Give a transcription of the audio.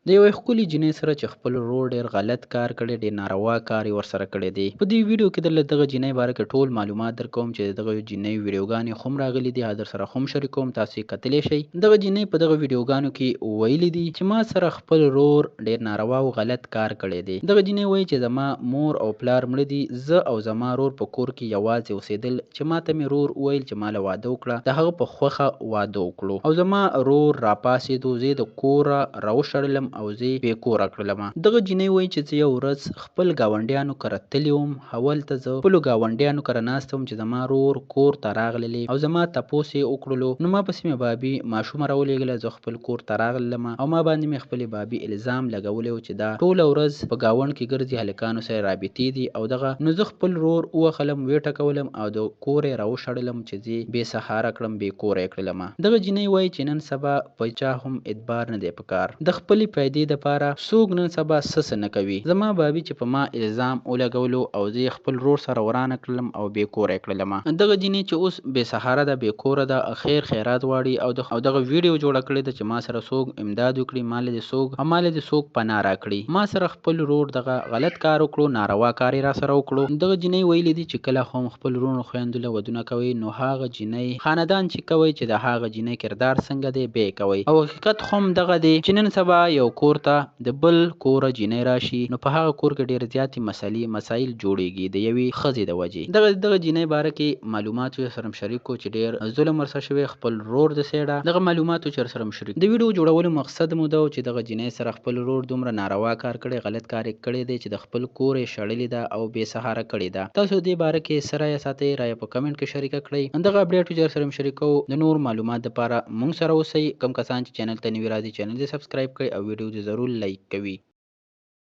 د یوې ښکلې جینۍ سره چې خپل ورور ډېر غلط کار کړی، ډېر ناروا کار یې ورسره کړی دی. په دې ویډیو کې درله دغه جینۍ باره کې ټول معلومات درکوم چې د دغه جینۍ ویډیوګانې هم راغلي دي، هغه درسره هم شریکوم، تاسو یې کتلی شئ. دغه جینۍ په دغه ویډیوګانو کې ویلي دي چې ما سره خپل ورور ډېر ناروا او غلط کار کړی دی. دغه جینۍ وایي چې زما مور او پلار مړه دي، زه او زما ورور په کور کې یوازې اوسېدل، چې ما ته مې ورور وویل چې ما له واده وکړه، د هغه په خوښه واده وکړو او زما ورور راپاڅېدو، زه یې د کوره راوشړلم او زه یې بې کوره کړلم. دغه جینۍ وایي چې زه یو ورځ خپل ګاونډیانو کره تللې وم، هولته زه خپلو ګاونډیانو کره ناسته وم چې زما ورور کور ته راغللې او زما تپوس یې وکړلو، نو ما پسې مې بابي ماشومه راولېږله، زه خپل کور ته راغللم او ما باندې مې خپلې بابي الزام لګولی و چې دا ټوله ورځ په ګاونډ کې ګرځي، هلکانو سره رابطې دي او دغه، نو زه خپل ورور ووهلم، ویې ټکولم او د کوره یې راوشړلم چې زه یې بې سهاره کړم، بې کوره یې کړلم. دغه جینۍ وایي چې نن سبا په چا هم اعتبار نه دی پکار، د خپلې فایدې دپاره څوک نن سبا څه څه نه کوي. زما بابي چې په ما الزام ولګولو او زه یې خپل ورور سره ورانه کړلم او بې کوره یې کړلم. دغه جینۍ چې اوس بې سهاره ده، بې کوره ده، خیر خیرات غواړي او د او دغه ویډیو جوړه کړې ده چې ما سره څوک امداد وکړي، ما له دې څوک او ما له دې څوک پناه راکړي. ما سره خپل ورور دغه غلط کار وکړو، ناروا کار یې راسره وکړو. دغه جینۍ ویلي دي چې کله هم خپل وروڼو خویندو له ودونه کوئ نو هغه جینۍ خاندان چې کوئ چې د هغه جینۍ کردار څنګه دی بیا یې کوئ. او حقیقت خو هم دغه دی چې نن سبا یو کور ته د بل کوره جینۍ راشي نو په هغه کور کې ډېر زیاتې مسلې مسایل جوړېږي د یوې ښځې د وجې. دغه دغه جینۍ باره کې معلومات سره شریک کو چې ډېر ظلم ورسره شوی خپل ورور د سیډه. دغه معلوماتو چې سره شریک د ویډیو جوړولو مقصد مو دا و چې دغه جینۍ سره خپل ورور دومره ناروا کار کړی، غلط کار یې کړی دی چې د خپل کور یې شړلې ده او بې سهاره کړې ده. تاسو دې باره کې څه رایه ساتئ؟ رایه په کمنټ کې شریکه کړئ. دغه اپډیټ چې سره شریکو د نور معلومات لپاره مونږ سره اوسئ. کوم کسان چې چینل ته نوي راځي چینل دې سبسکرایب کړئ او ویډیو دې ضرور لایک کوي.